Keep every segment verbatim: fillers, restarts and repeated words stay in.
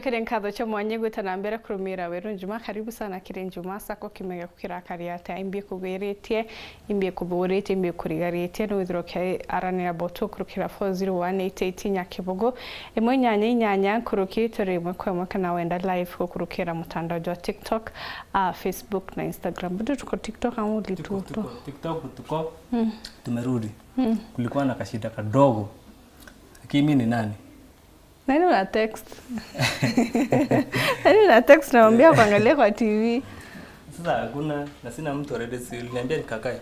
Kiri nkatho cia mwanya gwita na mbere kurumira Weru Njuma. Karibu sana kiri Njuma Sacco, kiumia giaku kirakari atia? Imbi kugwiritie, imbi kuthuritie, imbi kurigaritie, ni withirwa ukiaranira botu kurukira four zero one eight eight Nyakibugu, imwe inyanya inyanya nkuruki, turi imwe kwa imwe kana wenda live gukurukira mutandao jwa TikTok, ah, Facebook na Instagram. Bado tuko TikTok ama ulitutoa? Tuko, tuko, TikTok tuko. Mm. Tumerudi. Mm. Kulikuwa na kashida kadogo. Lakini mimi ni nani? Nani una text? Nani una text namwambia kuangalia kwa T V? Sasa hakuna, na sina mtu already, si uliniambia nikakae.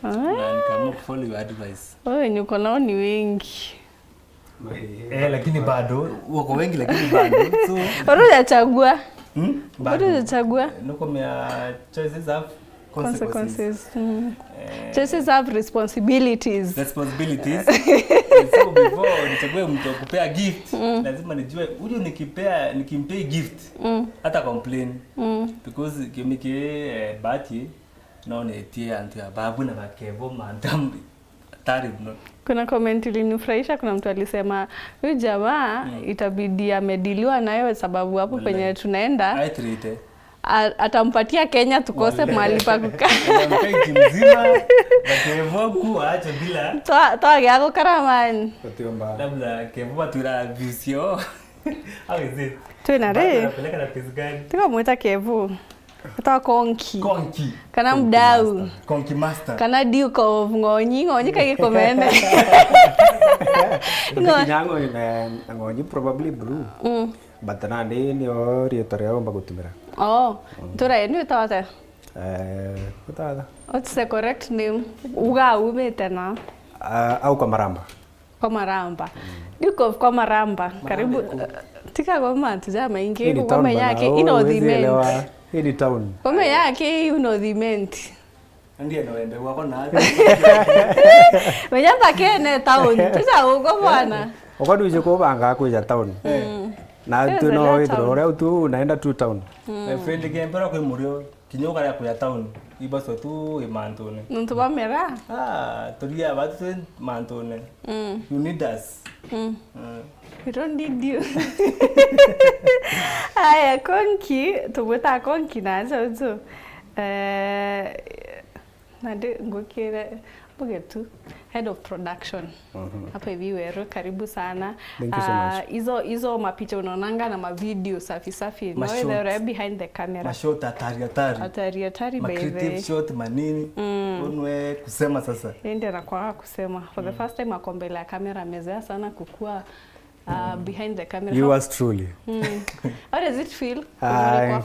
Ah. Na nikaamua kufollow your advice. Wewe ni uko nao ni wengi. Eh, lakini bado. Wako wengi lakini bado. So, bado hujachagua. Hmm? Bado hujachagua. Nukumia choices have consequences. Consequences. Mm. Eh. Choices have responsibilities. Responsibilities. So before nichague mtu wa kupea gift, lazima nijue huyu nikipea, nikimpea gift, hata complain. Mm. Because kiumia ki, eh, bahati, no netie antu ya babu na bakevo mantambi. Hatari mno. Kuna comment ilinifurahisha, kuna mtu alisema, "Huyu jamaa itabidi amediliwa nayo sababu hapo penye tunaenda, a-, atampatia Kenya tukose mahali pa kukaa." Mkae kimzima, na Kevo ku aache bila. Twa-, twagea gukara man. Labda Kevo atwira views yo. How is it? Twina ri? Bado anapeleka na pesa gani? Tiga mwita Kevo. Etagwa Konki. Konki. Kana Konki mdau. Master. Konki master. Kana Duke of Ng'onyi, Ng'onyi kaigi kumene. Ngo- Kinya Ng'onyi na, na Ng'onyi probably blue. Mm. But nandi nio riitwa riria umba gutumira. Oh, ntura yenu itagwa atia? Eh, gutata. What's the correct name? Uga umite na? Ah, au kwa Maramba. Kwa Maramba. Duke of kwa Maramba. Karibu, eh, tiga kwa mantu ja maingi. Hii ni town bana, yake, oh, ino huwezi elewa. Hii ni town. Kwa yake, ino thimenti. Ndiye no wembe gwakwa na. Menya mpaka ne town. Tiga uko bwana. Uko ndwije kubanga kwija town. Mm. Na tu no withirwa uria tu unaenda tu town. My friend, kembera kwi murio. Kinya ukaria kuya town, ibaswa tu i mantune. Nontu bwa miraa? Ah, turia batu twi mantune. Mm. You need us. Mm. Mm. We don't need you. Aya, Konki, tugwita Konki na aja uju. Eh, na ndi ngukire. Mbuge tu, head of production. Mhm. Hapa hivi Weru, karibu sana. Thank you so much. Ah, hizo, hizo mapicha unaonanga na mavideo safi safi. No, mashot. Wewe behind the camera. Mashot hatari hatari. Hatari hatari, by the way. Ma creative shot, manini. Mm. Unwe kusema sasa. Yeye ndiye anakuwa kusema. For the first time ako mbele ya kamera, amezoea sana kukua, ah, behind the camera. Yours truly. Mm. How does it feel? Ah, kurekwa?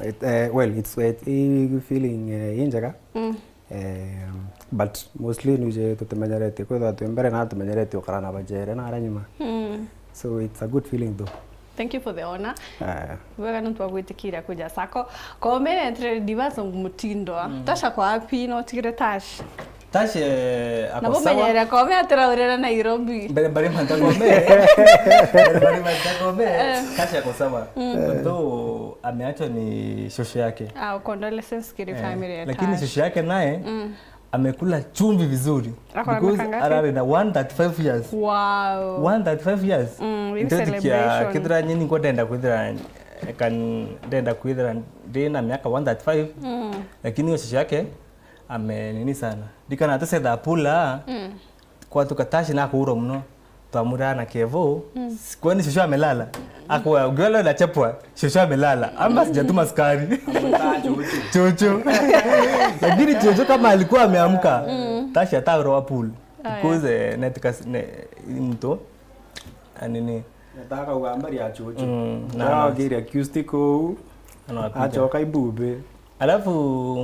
It, eh, well, it's, it, i feeling, eh, injega. Mm. Em, but mostly nuje tutimenyeretie kwithirwa twi mbere na tumenyeretie ukara na bajere na aria nyuma. Mm. So it's a good feeling though. Thank you for the honor. Eh. Bwega nontu bwa gwitikiria kuja Sacco. Koome neetire Divas of Mutindwa. Mm. Tash ako wapi? No tigire Tash. Tash, eh, ako sawa. Na bumenyere Koome atiraurira Nairobi. Mbere bari manta Koome. Mbere bari manta Koome. Eh. Tash ako sawa. Mm. Although ameachwa ni shosho yake. Ah, condolences. Kiri family ya Tash. Eh, lakini shosho yake naye amekula chumvi vizuri. Ako na miaka ngapi? Because arari na one thirty-five years. Wow. One thirty-five years. Mm, in celebration. Ndio kia kithira nyini ngo ndenda kwithira, kan-, ndenda kwithira ndi na miaka one thirty-five. Mm. Lakini hiyo shosho yake ame nini sana. Ndikana ate setha pula. Mm. Kwatuka Tash na kuurwa muno. Twamwira na Kevo, mm, kwani shosho amelala? Ako, ukiona nachapwa, shosho amelala. Ama sijatuma sukari. Chocho. Lakini chocho kama alikuwa ameamka, mm, Tash ataroa pool. Ah, yeah. Because, eh, netika s-, ne, mtu, anini. Nataka ugamba ria chocho. Mm, na, na. Ndio ngiri acoustic huu. Anawapiga. Achoka ibube. Alafu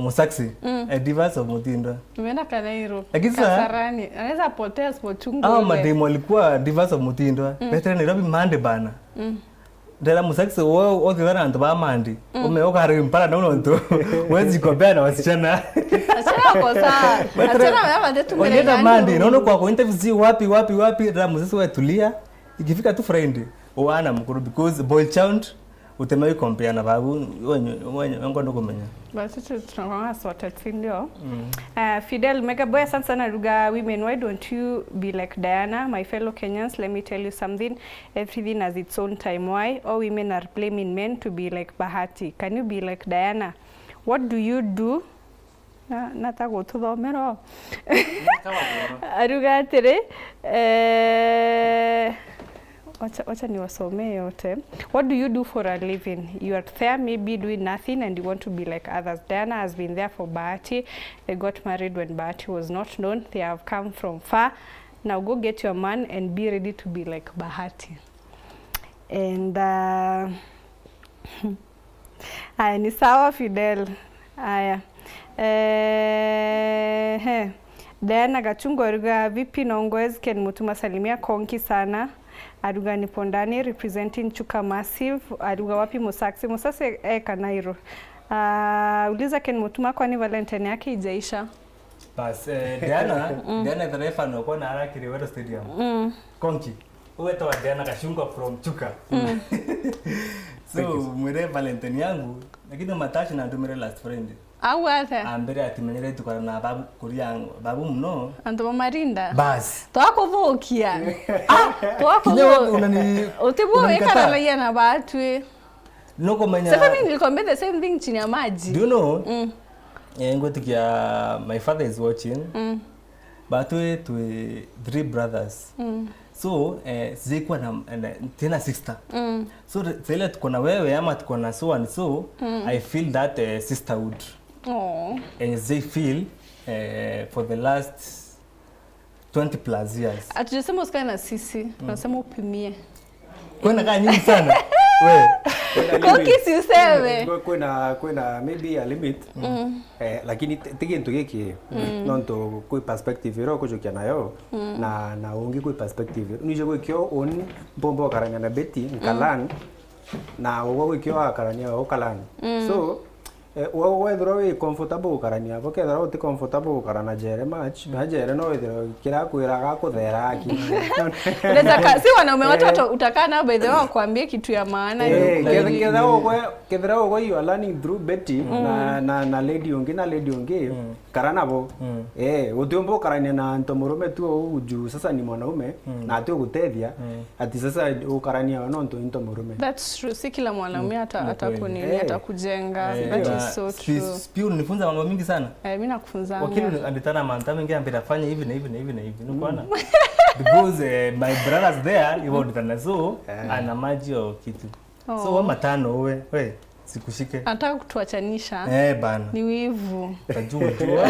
Musaxi, mm, eh, Divas of Mutindwa. Umeenda Kanairo. Lakini sasa, Kasarani. Anaweza potea asipochunga. Hao mademu walikuwa Divas of Mutindwa. Mm. Betere Nairobi Monday bana. Mm. Ndera Musaxi, wewe, wewe uthithana na antu ba Monday. Mm. Umeoka hari mpara na unontu. Wezi compare na wasichana. Wasichana wako sawa. Betere, wasichana wao ndio tumelea. Ukienda Monday, naona kwa, kwa interview si wapi, wapi, wapi, ndera Musaxi wewe tulia. Ikifika tu Friday, uana mukuru because boy child, Uteme wi compare na babu, wenye, wenye, wengo ndukumenya. Basi tu-, tunakuanga sorted, si ndio? Mm. Uh, Fidel Mega Boy, asante sana Ruga Women. Why don't you be like Diana? My fellow Kenyans, let me tell you something. Everything has its own time. Why all women are blaming men to be like Bahati? Can you be like Diana? What do you do? Na, nata gututhomera o. Aruga atiri, eh, wacha, wacha niwasomee yote. What do you do for a living? You are there maybe doing nothing and you want to be like others. Diana has been there for Bahati. They got married when Bahati was not known. They have come from far. Now go get your man and be ready to be like Bahati. And uh, aya, ni sawa Fidel. Aya. Eh, he. Diana Gachungu aruga, "Vipi Nongoes, Ken Mutuma salimia Konki sana." Aruga, "Nipo ndani representing Chuka Massive." Aruga, "Wapi Musaksi?" Musaksi e Kanairo. Ah, uliza Ken Mutuma, kwani Valentine yake ijaisha? Bas, eh, Diana, Diana the ref anokona arakiri Wero Stadium. Mm. Konki, uwetwa Diana Gachungu from Chuka. Mm. So, mwire Valentine yangu, lakini matashi na ndumire last Friday. Au ate? Ambere ati menyere tukara na babu, kuria babu muno. Antu bamarinda? Bas. Twakuthukia. Ah, twakuthukia. Kinya wewe unani-, utibwo unanikataa. Wikaranagia na batwi. Nukumenya. Sasa mimi nilikwambia the same thing chini ya maji. Do you know? Mm. Eh, ngwitikia my father is watching. Mm. But we twi three brothers. Mm. So, eh, sijaikuwa na, na, tena sister. Mm. So, re-, vile tuko na wewe ama tuko na so and so, mm, I feel that, eh, sisterhood. Oh. And they feel, eh, for the last twenty plus years. Hatujasema usikae na sisi, tunasema upimie. Kwena kaa nyingi sana. We. Kwena limit. Koki si useme. Kwe-, kwena, kwena maybe a limit. Mm. Eh, lakini ti, ti gintu giki. Mm. Nontu kwi perspective iria ukujukia nayo, mm, na, na ungi kwi perspective. Nije gwikio un mpomba ukarania na Betty, nkalan, na ugwe gwikio akarania ukalan. Mm. So, eh, we wethirwa wi comfortable gukarania abo, kethirwa uti comfortable gukara na Jere much, na Jere no withirwe kirakwiraga kuthera aki. Unaweza ka-, si wanaume watoto utakaa nao by the way wakwambie kitu ya maana. Eh, kethira, kethira ugwe, kethira ugwe you are learning through Betty, mm, na, na, na lady ungi na lady ungi, mm, kara nabo. Mm. Eh, utiumba ukarania na nto murume tu uu juu sasa ni mwanaume, mm, na ati ugutethia. Mm. Ati sasa ukarania we nontu into murume. That's true. Si kila mwanaume ata-, ni kweli, atakunini, eh, atakujenga. Eh, that is so true. Piu ulinifunza mambo mingi sana. Eh, mimi nakufunza. Wakili alitana mantu mengi ambira fanya hivi na hivi na hivi na hivi. Unaona? Because, eh, my brothers there, hivyo nditana so, eh, ana maji au kitu. So, oh, wa matano we, we. Sikushike. Anataka kutuachanisha. Eh, bana. Ni wivu. Tajua, jua.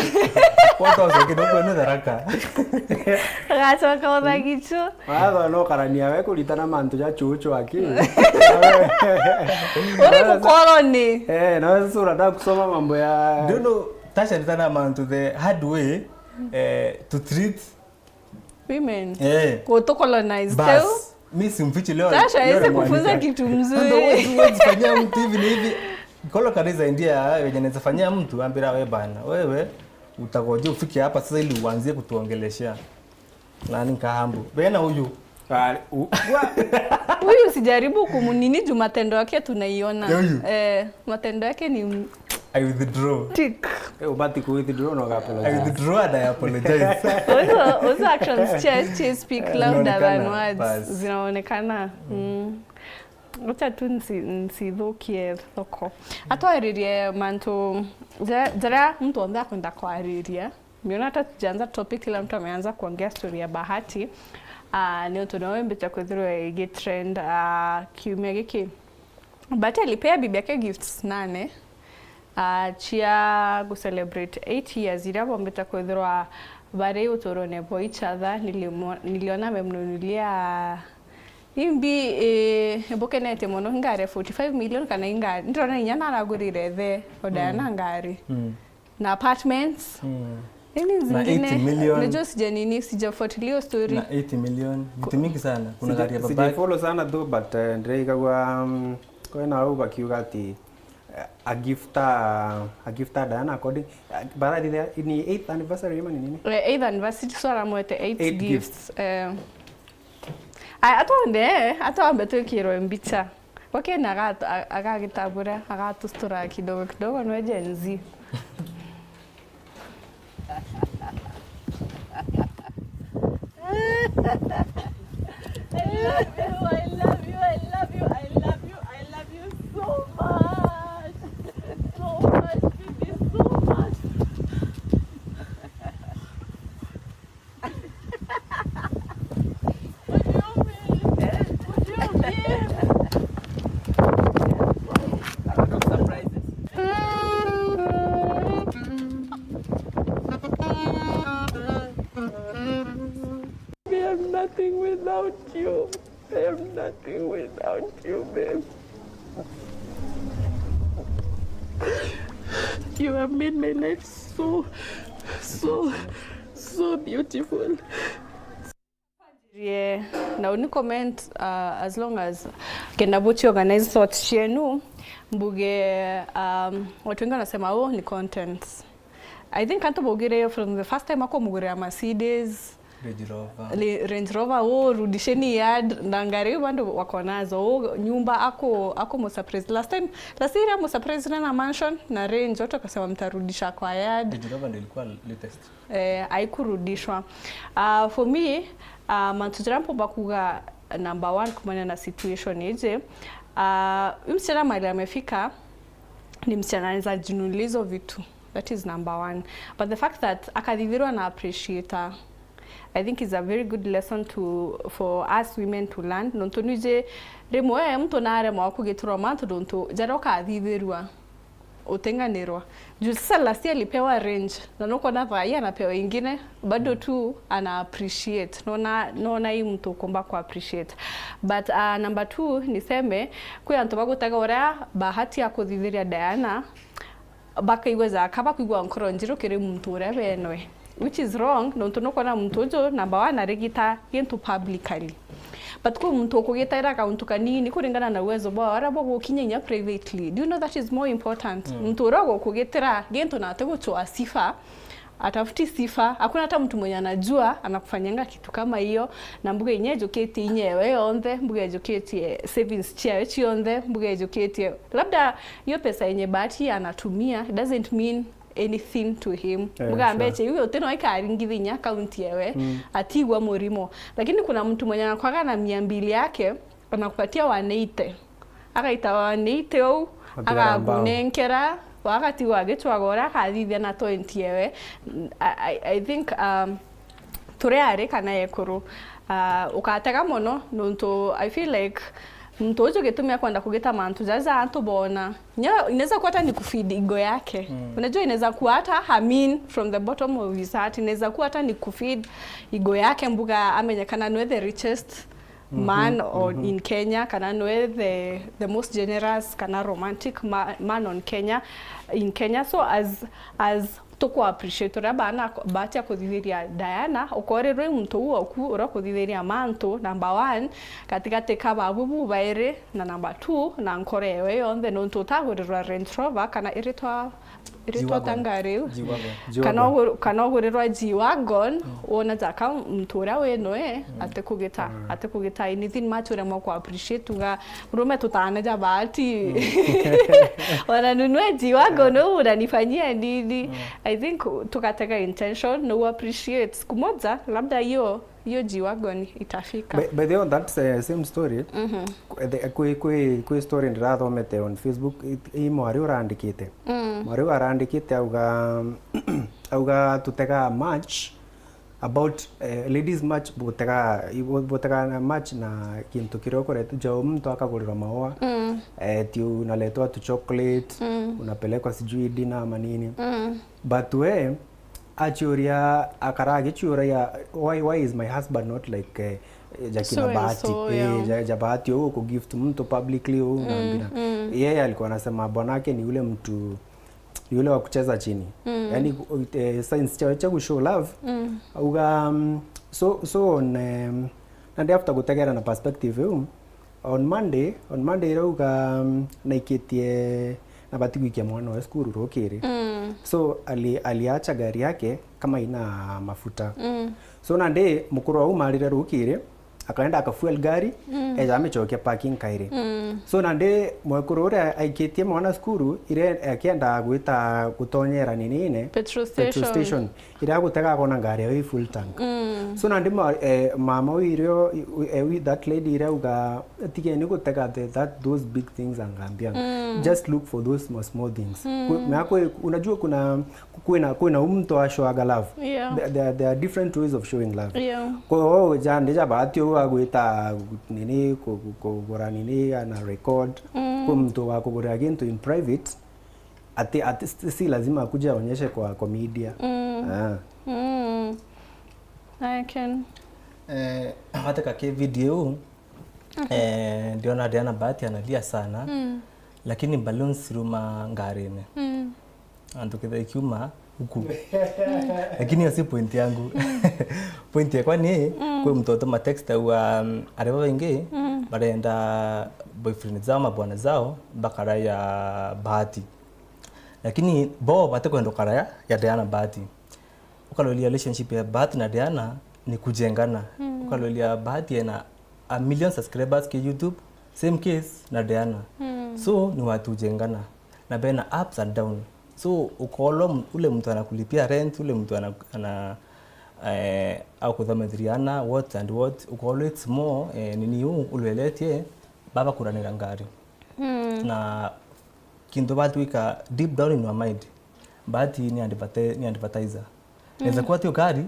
Watu wasokete huko ni Tharaka. Agacoka uthagichu. Watho no karania we kuritana mantu ja chuchu aki. Uri mukoloni. Eh, na wewe sasa unataka kusoma mambo ya. Do you know, Tasha aritana mantu the hard way, eh, to treat women. Eh. Kutu colonize. Bas. Teu. Mi simfichi leo. Tasha leo hawezi namwanika. Kufunza kitu mzuri. Ndio, huwezi, huwezi fanyia mtu hivi na hivi. Kolo kanisa ndia wenye naweza fanyia mtu, ambira we bana, wewe utakoje ufike hapa sasa ili uanzie kutuongeleshea. Nani nkahambu? Bena huyu. Ah, u-, wa- Huyu sijaribu kumunini juu matendo yake tunaiona. Ya huyu? Eh, matendo yake ni I withdraw. Tick. Eh, ubati ku withdraw na uga apologize. I withdraw and I apologize. Also, also actions che-, che speak louder than words. Inaonekana, bas. Zinaonekana. Mm. Acha tu nsi-, nsithukie thoko. Atwaririe mantu ja-, jaria mtu onthe akwenda kwariria. Niona hata tujaanza topic, kila mtu ameanza kuongea story ya Bahati. Ah, ni untu nawe mbita kwithirwa igi trend, ah, kiumia giki. Bahati alipea bibi yake gifts nane, ah, chia gu celebrate eight years iria bombite kwithirwa bari uturone bwa each other. Nilimo-, niliona amemnunulia imbi, eh, mbukenete mono, ngari ya forty-five million kana ingari. Ndirona inya naragurire the o Diana ngari. Mm. Na apartments. Mm. Nini zingine? Na eight million. Najua sija nini, sijafuatilia hiyo story. Na eight million. Vitu mingi sana. Kuna gari ya babake. Sija follow sana though, but, eh, ndiraigagua, um, kwena au bakiuga ati, eh, a gifter, a gifter Diana according, eh, barathi there, ni eighth anniversary ama ni nini? Eh, eighth anniversary, so aramwete eight gifts. Eight gifts. Eh. Aya, atonde, eh, atombe twikirwe mbicha. Wakenya agatu-, a-, agagitabura, agatustura kidogo kidogo, nwe Gen Z. I love you, I love you, I love you, I love you, I love you so much. So much, baby, so much. What do you mean? What do you mean? A lot of surprises. I am nothing without you. I am nothing without you, babe. You have made my life so, so, so beautiful. Yeah, na uni comment, uh, as long as kenda buchi organize thoughts cienu, mbuge, um, watu wengi wanasema, "Oh, ni contents." I think antu baugire from the first time akumugurira Mercedes, Range Rover. Li-, Range Rover, "Oh, rudisheni yard," na ngari iu bado wako nazo. "Oh, nyumba ako, ako mu surprise." Last time, last year amu surprise na, na mansion na Range, watu wakasema, "Mtarudisha kwa yard." Range Rover ndio ilikuwa latest. Eh, aikurudishwa. Uh, for me, uh, mantu jaria mpomba kuga number one kumania na situation iji, uh, uyu msichana mahali amefika, ni msichana anaweza jinunulia hizo vitu. That is number one. But the fact that akathithirwa na appreciator, I think is a very good lesson to, for us women to learn. Nontu nwiji rimwe muntu naremwa kugitirwa mantu nontu jaria ukathithirwa utenganirwa. Juu sasa last year alipewa Range, na nukwona thaa hii anapewa ingine, bado tu ana appreciate. Nona, nona hii mtu ukumba ku appreciate. But, uh, number two, niseme, kwi antu bagutaga uria bahati ya kuthithiria Diana, bakaigua jaka, bakaigua nkoro njiru kiri muntu uria benwe. Which is wrong, nontu nukwona muntu uju, number one, arigita gintu publicly. But kwi muntu ukugitaira kauntu kanini kuringana na uwezo bwa uria bugukinya inya privately. Do you know that is more important? Mm. Muntu uria ugukugitira gintu na atiguchwa sifa, atafuti sifa. Hakuna hata mtu mwenye anajua anakufanyanga kitu kama hiyo, na mbuga inya ejukitie inya ewe yonthe, mbuga ejukitie savings ciawe cionthe, mbuga ejukitie, labda hiyo pesa yenye bahati anatumia, it doesn't mean anything to him. Eh, mbuga sure. Mbecha iu uti no ikaringithinya account yewe, mm, atigua murimo. Lakini kuna mtu mwenye anakwaga na mia mbili yake, anakupatia one eighty. Agaita one eighty ou, agatigara mbao, agakunenkera, wagatigwa agicwaga uria akathithia na twenty yewe. I, I, I think, um, turi ari kana ekuru, uh, ukatega mono, nontu I feel like muntu uju gitumi akwenda kugita mantu jaja antu bona. Nya, inaweza kuwa hata ni kufeed ego yake. Mm. Unajua, inaweza kuwa hata, I mean, from the bottom of his heart, inaweza kuwa hata ni kufeed ego yake, mbuga amenyekana nwe the richest, mhm, man on, mhm, in Kenya, kana nwe the, the most generous, kana romantic ma-, man on Kenya, in Kenya. So as, as tuku appreciate uria bana batia kuthithiria Diana, ukorirwe muntu uu oku uria kuthithiria mantu, number one, gatigati ka babu bu bairi, na number two, na nkoro yewe yonthe, nontu utagurirwa Range Rover, kana iritwa, iritwa G-Wagon. Ta ngari iu. G-Wagon. Kana G-Wagon. Ugu-, kana ugurirwa G-Wagon, mm, wona jaka muntu uria wi noe, mm, atikugita, mm, atikugita anything much uremwa ku appreciate uga, "Murume tutane ja bahati." Mm. Wananunua G-Wagon, yeah, huu unanifanyia nini? Mm. I think tukatega intention, no appreciate. Siku moja, labda hiyo, hiyo G-Wagon itafika. By, by the way, on that, uh, same story, mhm, kwi, kwi, kwi story ndirathomete on Facebook, i, i mwari urandikite. Mm. Mwari urandikite auga, auga tutega march, about, eh, ladies march, butega, ibu-, butega march na kintu kiria ukureta, jau muntu akagurirwa maua, mm, eh, ti unaletwa tu chocolate, mm, unapelekwa sijui dinner ama nini. Mm. But we, achiuria, akara agichiuragia, "Why, why is my husband not like, eh, ja kina Bahati?" So and so, eh, yeah. Ja, ja Bahati uu ku gift muntu publicly uu, mm, na mbina. Mm. Yeye alikuwa anasema bwanake ni ule mtu yule wa kucheza chini. Mm. Yani, eh, signs cha, cha ku show love. Mm. Auga, um, so, so on, um, nandi after gutegera na perspective iu, on Monday, on Monday irauga, um, naikitie na bati gwikia mwana wa cukuru rukiri. Mm. So, ali-, aliacha gari yake kama ina mafuta. Mm. So, nandi mukuru au marire rukiri, akaenda akafuel gari, mm, eja amicokia parking kairi. Mm. So nandi mwekuru uria aikitie mwana cukuru, ire akienda gwita gutonyera ninine, petrol station, petrol station, iria agutega akona ngari yao i full tank. Mm. So nandi ma, eh, mama uyu irio, eh, that lady iria auga, "Tigeni gutega the, that, those big things angambianga. Mm. Just look for those small, small things." Mm. Ku-, na kwe-, unajua kuna, kwina, kwina u muntu ashoaga love. Yeah. There, there, there are different ways of showing love. Yeah. Kwa hiyo, ja, ndeja bahati u agwita nini, ku-, ku-, kugura nini, ana record. Mm. Kwi muntu wa kugurira gintu in private, ati, ati si, si lazima akuje aonyeshe kwa, kwa media. Mm. Ah. Mm. I can. Eh, wateka ki video, mhm, eh, ndiona Diana Bahati analia sana. Mm. Lakini balloons ciruma ngarine. Mm. Antu kethira ikiuma huku. Lakini hiyo si point yangu. Point yakwa ni, mm, kwi muntu atuma text auga, um, ari babaingi, mm, barenda boyfriend zao, mabwana zao, bakaraya Bahati. Lakini bo batikwenda ukaraya ya Diana Bahati. Ukaroria relationship ya Bahati na Diana ni kujengana. Mm. Ukaroria Bahati ena a million subscribers ki YouTube, same case na Diana. Mm. So, ni watu ujengana. Na bena ups and down. So, ukolwa m-, ule mtu anakulipia rent, ule mtu ana, ana, eh, au kuthomithiria ana, what and what, ukolwa it's more, eh, nini u, ulweletie, baba kuranira ngari. Mm. Na kintu batwika deep down in your mind, Bahati ni adverti-, ni advertiser. Inaweza kuwa ti ukari,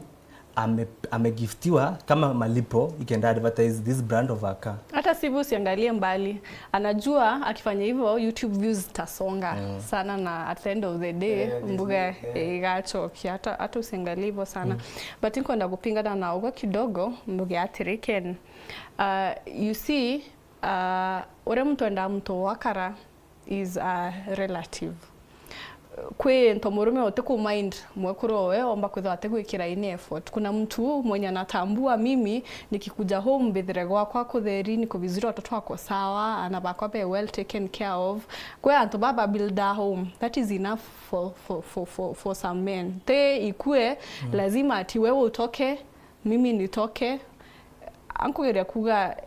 ame-, amegiftiwa kama malipo, ikenda advertise this brand of a car. Hata sivyo usiangalie mbali. Anajua akifanya hivyo, YouTube views zitasonga sana, na at the end of the day, eh, mbuga, eh, igachokia. Hata, hata usiangalie hivyo sana. But nkwenda kupingana na ugo kidogo, mbuge atiri, Ken. Uh, you see, uh, uria muntu endaa muntu wakara, is a relative. Kwi nto murume uti ku mind mwekuru owe omba kwithirwa ati gwikira any effort. Kuna mtu mwenye anatambua mimi nikikuja home mbithire gwakwa kutheri, niko vizuri, watoto wako sawa, ana bakwa be well taken care of. Kwi antu baba build a home, that is enough for, for, for, for, for some men. Ti ikue lazima ati wewe utoke, mimi nitoke. Ankugeria kuga,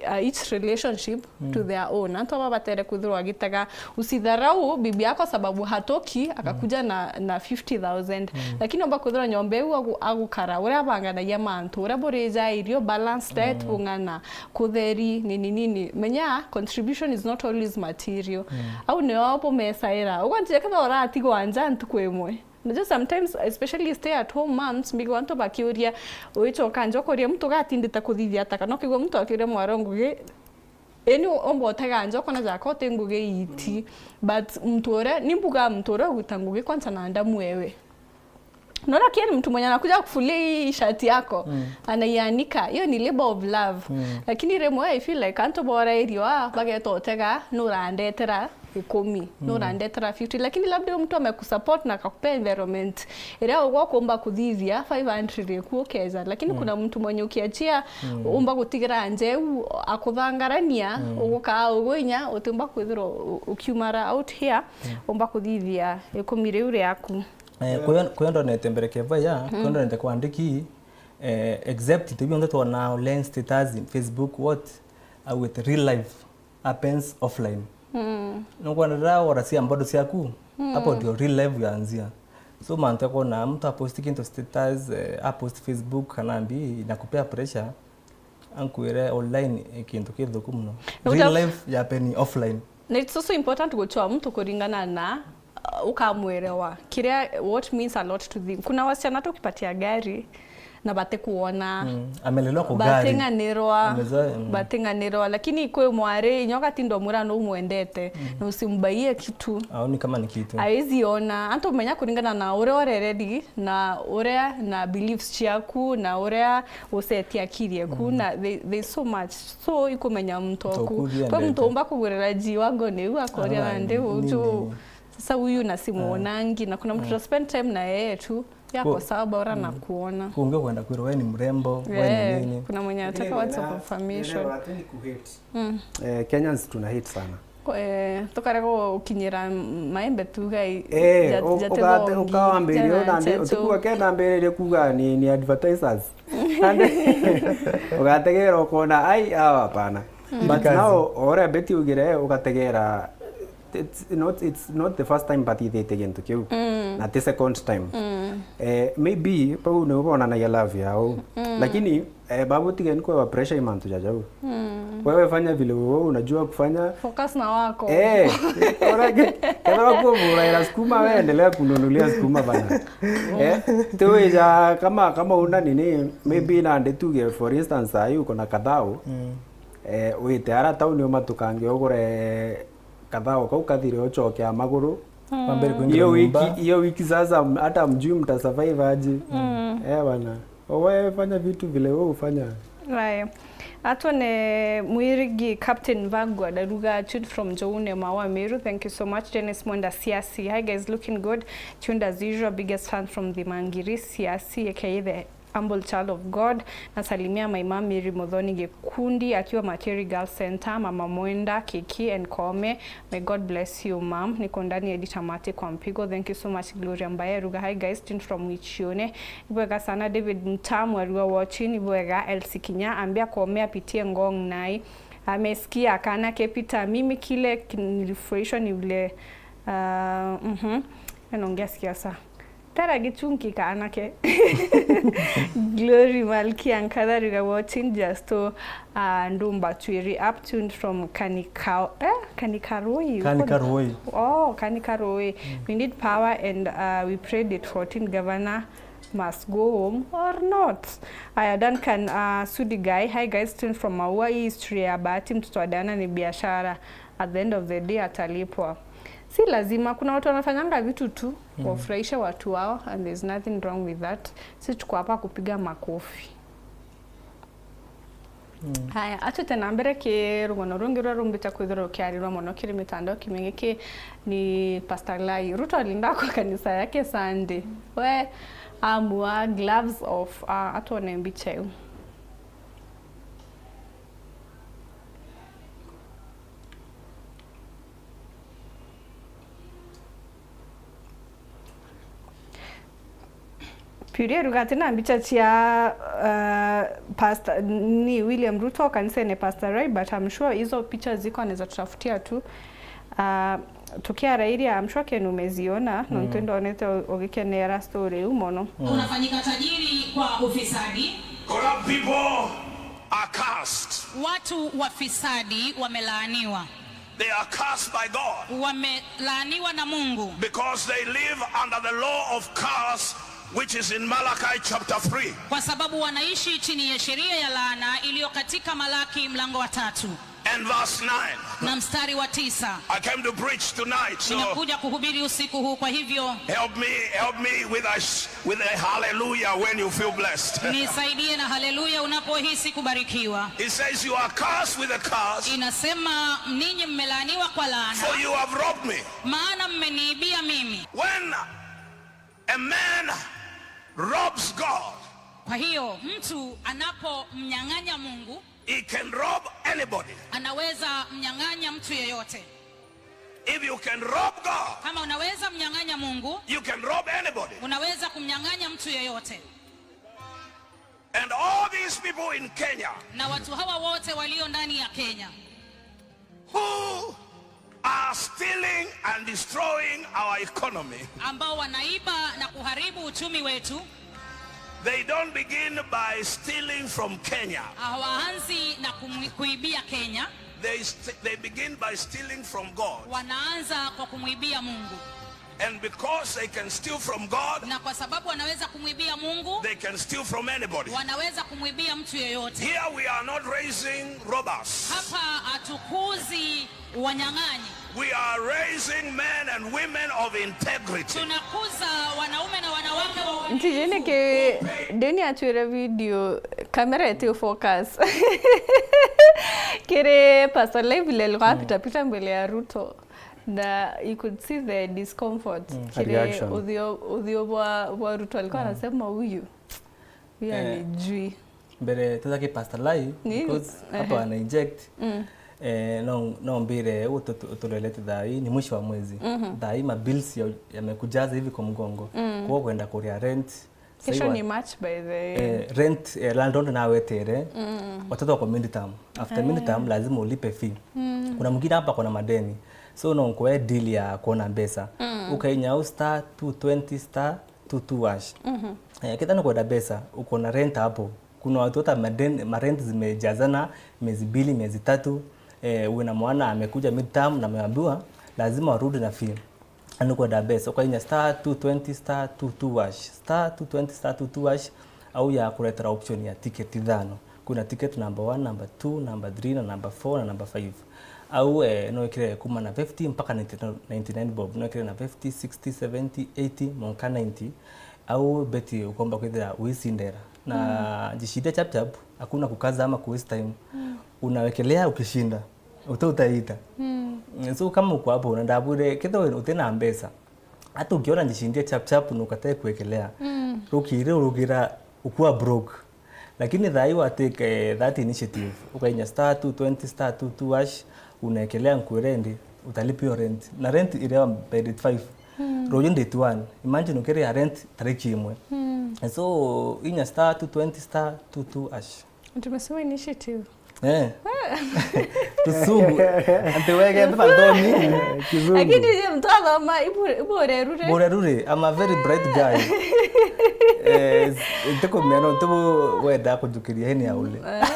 uh, each relationship to their own. Antu aba batere kwithirwa agitega, usidharau bibi yako sababu hatoki akakuja na, na fifty thousand. Lakini omba kwithirwa nyomba iu agu-, agukara, uria abanganagia mantu, uria burija irio, balanced diet, bung'ana, kutheri, nini nini. Menya, contribution is not always material. Au nio bumesaira. Ugwanjire kethira uratigwa nja ntuku imwe. Unajua sometimes, especially stay at home moms, mbigwa antu bakiuria, "Wichoka nja ukoria muntu ugatindite kuthithia ata?" Kana ukigua muntu akiuria mwaro ngugi, eni omba utega nja ukona jaka uti ngugi iti. But muntu uria, ni mbuga muntu uria uguta ngugi kwanza na ndamu ewe. Unaona, kile mtu mwenye anakuja kufulia hii shati yako, anaianika, hiyo ni labor of love. Lakini rimwe, I feel like antu borairwa, bageta utega, nurandetera ikumi, nurandetera fifty, lakini labda huyo mtu amekusupport na akakupea environment iria ugwa kuumba kuthithia five hundred iku ukeja, lakini kuna mtu mwenye ukiachia, umba gutigira nja iu akuthangarania, ugukaa ugu inya utiumba kwithirwa u-, ukiumara out here, umba kuthithia ikumi riu riaku. Eh, kuyo, kuyo ndonete mbere keva ya, kuyo ndonete kwandiki, eh, except into bionthe twona online status in Facebook, what, uh, with real life happens offline. Nukwona riria waracia mbodo ciaku, hapo ndio real life yaanzia. So, mantu ya kuona mtu aposti kintu status, eh, aposti Facebook, kana mbi, inakupea pressure, ankwire online, eh, kintu kithuku muno. Na real life yappeni offline. Na it's also important guchwa mtu kuringana na, uh, ukamwelewa. Kiria, what means a lot to them. Kuna wasichana tu ukipatia gari, na batikuona. Mm. Amelelewa kwa gari. Bating'anirwa. Amezoea, mm. Bating'anirwa. Lakini kwi mwari, inya ugatinda umwira nu umwendete, na usimbaie kitu. Aoni kama ni kitu. Aizi ona. Antu umenya kuringana na uria urereri, na uria, na beliefs ciaku, na uria useti akiri eku, na they, there's so much. So, ikumenya muntu oku. Kwi muntu umba kugurira G-Wagon iu akoria nandi uju. Sasa huyu na simuonangi, na kuna mtu ta spend time na yeye tu. Yako sawa, bora na kuona. Kungi kwenda kwirwa we ni mrembo, we ni nini. Kuna mwenye anataka words of affirmation. Eh, Kenyans tuna hate sana. Eh, tukare gukinyira maembe tugai. Eh, ja- u- jate ugate- bongi, ukawambiriria jana nandi chetu. Utikua kenda mbiririe kuga ni, ni advertisers. Nandi ugategera ukona, ai, awa hapana. But now, uria Betty ugire, ugategera, it's not, it's not the first time batithitie gintu kiu. Na ti second time. Eh, maybe, bau ni bonanagia love yao. Lakini, eh, babu tigeni kwewa pressure i mantu jajau. Wewe fanya vile wewe unajua kufanya. Focus na wako. Eh, orage, kethira kuo muraira sukuma, we endelea kununulia sukuma bana. Eh, tiwija kama, kama una nini, maybe nandi tuge, for instance, saa hii uko na kathao. Eh, wite ara tauni umatukange ugure kathao kau kathire ucoke a maguru. Wambere kuingira nyumba. Hiyo wiki, hiyo wiki sasa, m- hata mjui mtasurvive aje. Eh, bana. Owe fanya vitu vile wewe ufanya. Right. Atone mwirigi Captain Vagwa ndaruga tuned from Joune Mawa Meru. Thank you so much. Dennis Mwenda Siasi. Hi guys, looking good. Tuned as usual. Biggest fan from the Mangiri Siasi, A K A the humble child of God. Nasalimia my mom Mary Muthoni Gikundi akiwa Materi Girls Center, Mama Mwenda, Kiki and Kome. May God bless you, mom. Niko ndani ya Ditamati kwa mpigo. Thank you so much, Gloria Mbaye. Ruga, hi guys, tuned from Ichione. Ibwega sana, David Mtamu, Arua watching. Ibwega, Elsie Kinya, ambia Kome apitie Ngong Nai. Amesikia, kana ke Peter, mimi kile nilifurahishwa ni vile, uh, mhm. Eno ngiasikia sa. Tara gichunki kaanake. Glory Malkia Nkatha Ruga watching just to, uh, Ndumba Twiri up tuned from Kanikao, eh, Kanikaroi. Kanikaroi. Oh, Kanikaroi. We need power and, uh, we prayed it fourteen governor must go home or not. Aya, Duncan, uh, Sudi guy. Hi guys, tuned from Maua. Hii history ya Bahati mtoto wa Diana ni biashara. At the end of the day atalipwa. Si lazima, kuna watu wanafanyanga vitu tu wafurahishe watu wao, and there's nothing wrong with that. Si tuko hapa kupiga makofi. Haya, atwite na mbere ki rugono rungi ruria rumbite kwithirwa rukiarirwa mono kiri mitandao kimingi ki ni Pastor Lai. Ruto alinda kwa kanisa yake Sunday. We amua gloves off, ah, atwone mbicha iu. Purity ruga ati na mbicha cia, uh, Pastor, ni William Ruto kanisene Pastor Rai, but I'm sure hizo picha ziko, anaweza tutafutia tu. Uh, tukiarairia, I'm sure Ken umeziona, nontu ndonete u- ugikenera story iu mono. Unafanyika tajiri kwa ufisadi. Corrupt people are cursed. Watu wafisadi wamelaaniwa. They are cursed by God. Wamelaaniwa na Mungu. Because they live under the law of curse, which is in Malachi chapter three. Kwa sababu wanaishi chini ya sheria ya laana iliyo katika Malaki mlango wa tatu. And verse nine. Na mstari wa tisa. I came to preach tonight, so nimekuja kuhubiri usiku huu, kwa hivyo help me, help me with a sh- with a hallelujah when you feel blessed. Nisaidie na haleluya unapohisi kubarikiwa. It says, "You are cursed with a curse, inasema, ninyi mmelaaniwa kwa laana, for you have robbed me." Maana mmeniibia mimi. When a man robs God, kwa hiyo mtu anapomnyang'anya Mungu, he can rob anybody. Anaweza mnyang'anya mtu yeyote. If you can rob God, kama unaweza mnyang'anya Mungu, you can rob anybody. Unaweza kumnyang'anya mtu yeyote. And all these people in Kenya, na watu hawa wote walio ndani ya Kenya, who are stealing and destroying our economy, ambao wanaiba na kuharibu uchumi wetu, they don't begin by stealing from Kenya. Hawaanzi na kumwi- kuibia Kenya. They st- they begin by stealing from God. Wanaanza kwa kumwibia Mungu. And because they can steal from God, na kwa sababu wanaweza kumwibia Mungu, they can steal from anybody. Wanaweza kumwibia mtu yeyote. Here we are not raising robbers. Hapa hatukuzi wanyang'anyi. We are raising men and women of integrity. Tunakuza wanaume na wanawake wa uadilifu. Ntijini ki ndini atwire video, kamera iti focus. Kiri Pastor Levi alikuwa apita pita mbele ya Ruto. Na you could see the discomfort. Mm. Kiri reaction. Uthio, uthio bwa, bwa Ruto alikuwa anasema, "Huyu, huyu eh, anijui." Mbere tuthake Pastor Lai, ni- because eh, hapa ana inject. Mm. Eh, no, no mbire, utu-, tu-, tulelete thaa hii, ni mwisho wa mwezi. Mhm. Thaa hii ma bills ya, yamekujaza hivi kwa mgongo. Mm. Kwa kwenda kuria rent, Kesho ni March, by the way. Eh, rent, eh, landlord nawetere, mm, watoto wako midterm. After, eh, midterm, lazima ulipe fee. Mm. Kuna mwingine hapa kuna madeni. So, no nkuwe deal ya kuona mbeca. Mm. Ukainya au star two twenty star two two hash. Mhm. Eh, kethira ni kwenda mbeca, uko na rent hapo. Kuna watu hata maden-, ma rent zimejazana miezi mbili, miezi tatu. Eh, uwe na mwana amekuja midterm na ameambiwa lazima warudi na fee. Na nukwenda mbeca, ukainya star two twenty star two two hash, star two twenty star two two hash, au ya kuretera option ya ticket ithano. Kuna ticket number one, number two, number three, na number four, na number five. Au, eh, no ikire kuma na fifty mpaka ninety, ninety-nine bob, no ikire na fifty, sixty, seventy, eighty, monka ninety. Au beti ukomba kwithira uisindera. Na, mm, jishindia chap chap, hakuna kukaza ama ku waste time. Mm. Unawekelea ukishinda. Uti utaita. Mm. So kama uko hapo, na ndabwire, kethira uti na mbeca, hata ukiona njishindia chap chap na ukatae kuekelea, mm, rukiri urugira ukua broke. Lakini thaa hii wa take, eh, that initiative, ukainya star two twenty star two two hash, unaekelea nkuire ndi, utalipa hiyo rent. Na rent iria by date five. Mm. Ruju date one. Imagine ukiria rent tariki imwe. Mm. And so, inya star two twenty star two two hash. Tumesema initiative. Eh. Tusungu. Ante wege mba ndoni. Kizungu. Lakini je, mtu athoma, ibu-, ibu urerure. Burerure, I'm a very bright guy. Eh, ntikumenya nontu bu wenda kujukiria hini ya ule. Eh.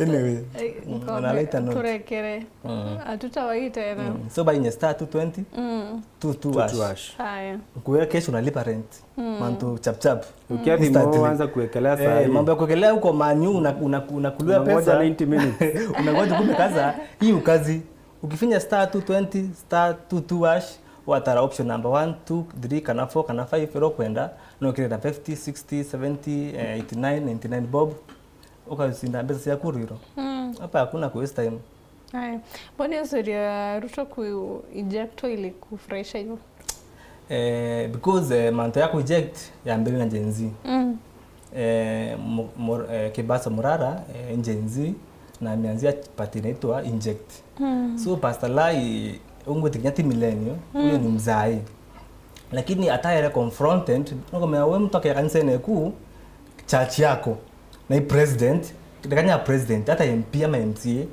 Anyway. Eh, mm, ngombe, na later note. Turekere. Mm. Atutawaite na. Mm. So by star two twenty, mm, two two hash. Two two hash. Haya. Nkuwira kesho unalipa rent. Mm. Mantu chap chap. Ukia thimo. Instantly. Wanza kuwekelea saa hii. Eh, mambo ya kuwekelea huko manyu, una-, una-, unakuliwa pesa. Unangoja ninety minutes. Unangoja kumbe kaza, hii ukazi. Ukifinya star two twenty star two two hash, watara option number one, two, three, kana four, kana five, iro kwenda, no kire na fifty, sixty, seventy, eh, eighty-nine, ninety-nine bob. Ukasinda mbeca ciaku riro. Mm. Hapa hakuna ku waste time. Aya. Mbona hiyo story ya Ruto ku ejectwa ili kufurahisha hivyo? Eh, because, eh, manto ya ku eject yambire na Gen Z. Mm. Eh, Mu-, Mu-, eh, Kibasa Murara, eh, Gen Z, na ameanzia party inaitwa Inject. Mm. So Pastor Lai, ungwitikinya ti millennial, mm, huyo ni mzai. Lakini ataere confronted, nukumenya we mtu akia kanisene ku, church yako, na i president, ndakanya president, hata M P ama M C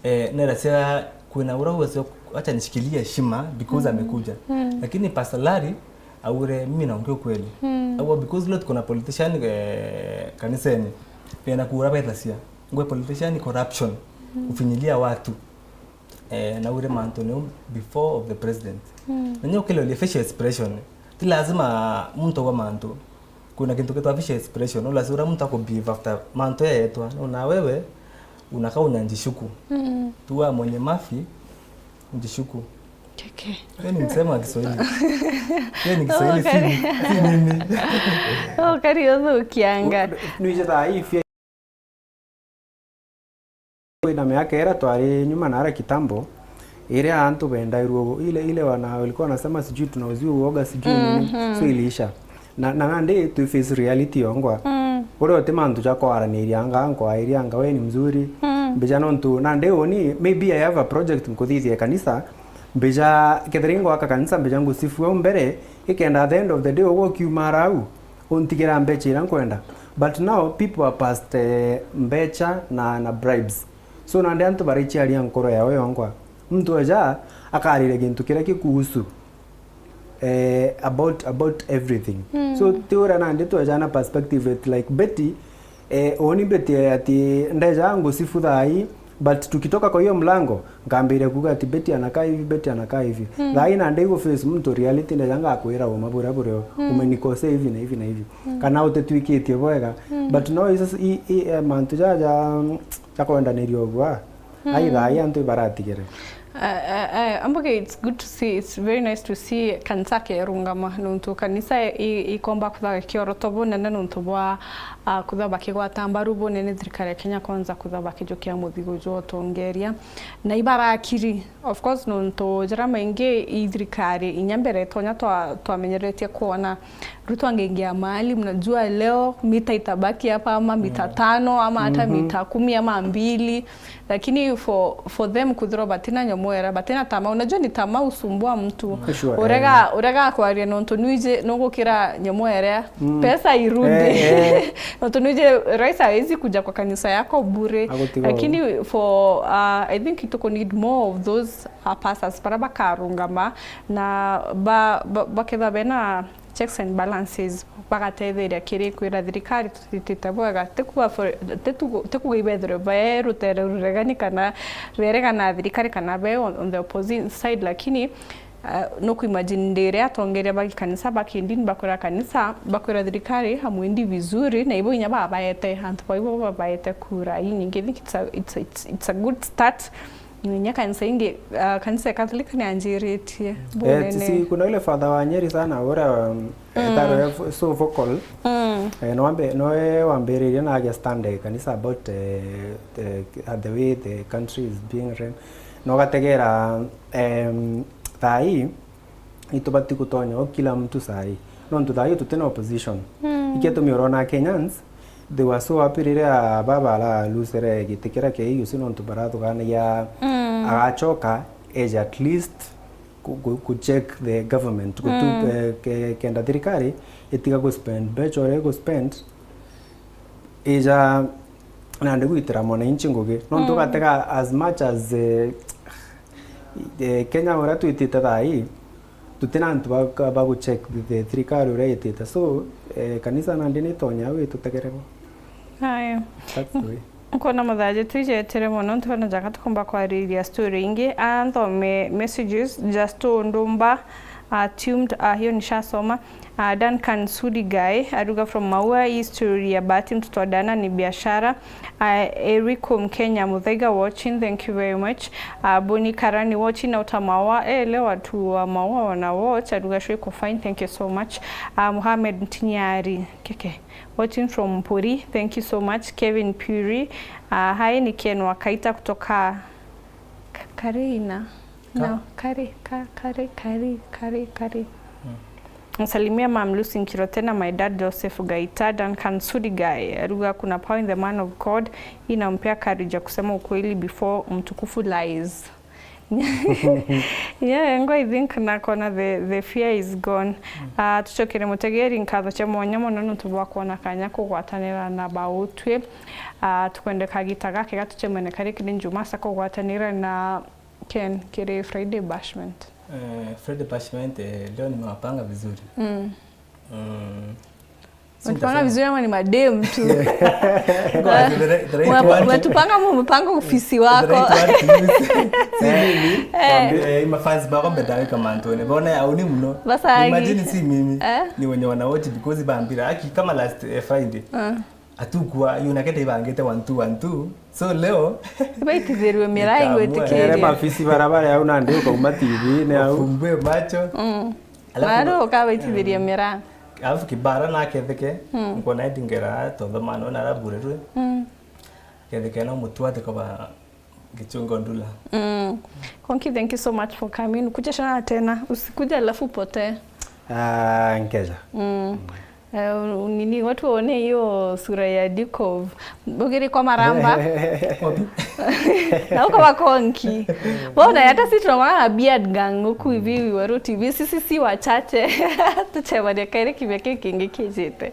A, eh, nera cia kwina ura uweze, acha nishikilie heshima because, mm, amekuja. Mm. Lakini Pastor Larry, aure, mimi naongea ukweli. Mm. Aua because leo tuko na politician, eh, kanisani, pia na kura bethasia. Ngwe politician corruption, mm, kufinyilia watu. Eh, na ure mantu ni before of the president. Mm. Na nyo kile facial expression, ti lazima muntu wa mantu. Kuna kintu kitwa facial expression, no lazima muntu akubehave after mantu yetwa. No, na wewe unakaa unanjishuku. Mm. Tuwa mwenye mafi, njishuku. Keke. Hiyo ni msemo wa Kiswahili. Hiyo ni Kiswahili, si, si mimi. Oh, kari uthukianga. Nuije thaa hii fia Kwina miaka ira twari nyuma nara kitambo, iria antu bendairwo ile, ile wana-, walikuwa wanasema sijui tunauzia uoga sijui nini, mhm, so iliisha. Na, na nandi twi face reality yongwa. Mm. Uria uti mantu ja kwaraniria anga, nkwairia anga, we ni mzuri. Mm. Mbija nontu, nandi uni, maybe I have a project nkuthithia kanisa, mbija kethira ingwaka kanisa, mbija ngusifu au mbere, ikenda at the end of the day ugwe ukiumara au, untigira mbecha iria nkwenda. But now people are past, eh, mbecha na, na bribes. So nandi antu baraichiaria nkoro yao yongwa. Muntu eja akarire gintu kiria gikuhusu, eh, about, about everything. Mm. So ti uria nandi tweja na perspective it like Betty, eh, uni Betty ati ndeja ngusifu thaa hii, but tukitoka kwa hiyo mlango, nkambiria kuuga ati Betty anakaa hivi, Betty anakaa hivi. Mm. Thaa hii nandi igu face muntu reality ndeja ngakwira uma buria burio, mm, umenikosea hivi na hivi na hivi. Mm. Kana utitwikitie bwega. Mm. But no, i, i, i, eh, mantu jaja, mm, ja kwendaniria uguo, ah. Mm. Ai thaa hii antu ibaratigire. Uh, uh, uh, ambuge, it's good to see, it's very nice to see kanisa kerungama, nontu kanisa i-, ikomba kuthaga kioroto bunene nontu bwa, uh, kutha bakigwata mbaru bunene thirikari ya Kenya Kwanza, kutha bakijukia muthigo jwa utongeria. Na ibarakiri, of course, nontu jara maingi i thirikari inya mbere tonya twa-, twamenyeretie kwona Ruto angeingia mahali, mnajua leo mita itabaki hapa ama mita tano ama hata mita kumi ama mbili, lakini for, for them kwithirwa batina nyomo iria, batina tamaa, unajua ni tamaa usumbua mtu. Sure, urega, urega kwaria nontu nwiji nugukira nyomo iria, pesa irudi. Eh, eh. Nontu nwiji rais hawezi kuja kwa kanisa yako bure. Agutiga lakini for, uh, I think tuku need more of those, uh, pastors bara bakarungama na ba, ba, bakethwa bena checks and balances, bagatetheria kiri kwira thirikari tutitite bwega. Tikuga for, titu-, tikuga ibethirwe be rutere ruregani kana berega na thirikari kana be on, on the opposite side, lakini, uh, nukuimagine ndi iria atongeria ba gikanisa ba kindini bakwira kanisa, bakwira thirikari, "Hamwendi vizuri," na ibo inya babaete, antu baibo babaete kura inyingi. I think it's a, it's a, it's, it's a good start. Inya kanisa ingi, ah, kanisa ya Catholic ni anjiritie. Eh, bunene. Si kuna ule father wa Nyeri sana, ura, um, etaro ya vo-, so vocal. Mm. Eh, no ambe, no e wambiririe na agia stand kanisa about, eh, the, the way the country is being run. No gategera, em, thaa hii, itubati gutonya o kila mtu saa hii. Nontu thaa hii tutina opposition. Mm. Ikio tumi urona Kenyans, they were so happy riria baba aralusere giti kiria kia A U C nontu barathuganagia, mm, agachoka eje at least ku, ku, ku check the government, gutu, mm, eh, ke, kenda thirikari itiga ku spend mbeca uria igu spend, ija nandi gwitira mwananchi ngugi. Nontu, mm, ugatega as much as, eh, eh, Kenya uria twitite thaa hii, tutina antu ba, ba gu check the thirikari uria itite. So, eh, kanisa nandi ni tonya au itutegere bo. Aya. That's the way. Nkona muthaji twijetire mono, ntu bana jaka tukumba kwariria story ingi. Ah, nthome messages, just undumba, ah, tuned, ah, hiyo nishasoma. Ah, Duncan Sudigai, aruga from Maua, hii story ya bahati mtoto wa Dana ni biashara. Ah, Erico Mkenya Muthaiga watching, thank you very much. Ah, Boni Karani watching out of Maua. Eh, leo watu wa Maua wana watch, aruga shwiko fine, thank you so much. Ah, Mohamed Mtinyari, keke, watching from Mpuri, thank you so much. Kevin Puri, ah, hi, ni Ken wa Kaita kutoka Ka-, Karina. Ka- No, Kari, Ka-, Kari, Kari, Kari, Kari. Mm. Msalimia Mam Lucy Nkirotena, my dad Joseph Gaita, Duncan Sudigai, aruga kuna power in the man of God, inampea courage ya kusema ukweli before mtukufu lies. Yeah, ngo, I think nakona the, the fear is gone. Mm. Ah, tucokere mutegeri nkatho cia mwanya mono nontu bwa kwona kanya kugwatanira na bautwi. Ah, tukwende kagita gake gatucemene kari kiri Njuma sa kugwatanira na Ken, kiri Friday Bashment. Eh, Friday Bashment, eh, leo nimewapanga vizuri. Mm. Mm. Si umetupanga vizuri ama ni madem tu? Ngoja, the right, the right word. Umetupanga ama umepanga ofisi wako? The right word to use. Si mimi. Eh. Wambire, eh, mafans bako mbetaweka mantone. Bona au ni muno. Basagi. Imagine si mimi. Eh? Ni wenye wana watch because bambira. Aki kama last, eh, Friday. Ah. Atukua, yu nake ndaibangite one two one two. So leo baitithirwe miraa. Nikamua, igwitikirie. Ere mabisi barabara au nandi ukauma T V-ini au. Ufungue macho. Mm. Alafu bado ukabaitithiria miraa. Alafu kibara na ketheke, mm, nkona edi ngera tothomano na araburerwe. Mm. Ketheke no mutwate kwa ba Gichungo Ndula. Mm. Konki, thank you so much for coming. Kuja shana tena. Usikuja alafu upotee. Ah, nkeja. Mm. Eh, u-, nini, watu waone hiyo sura ya Dikov. Ugiri kwa maramba. Wapi? Na uko wa Konki. Bona, hata sisi tunaona na beard gang huku hivi, Waru T V. Sisi si wachache. Tuchemania kairi kivya kiki kingi kijite.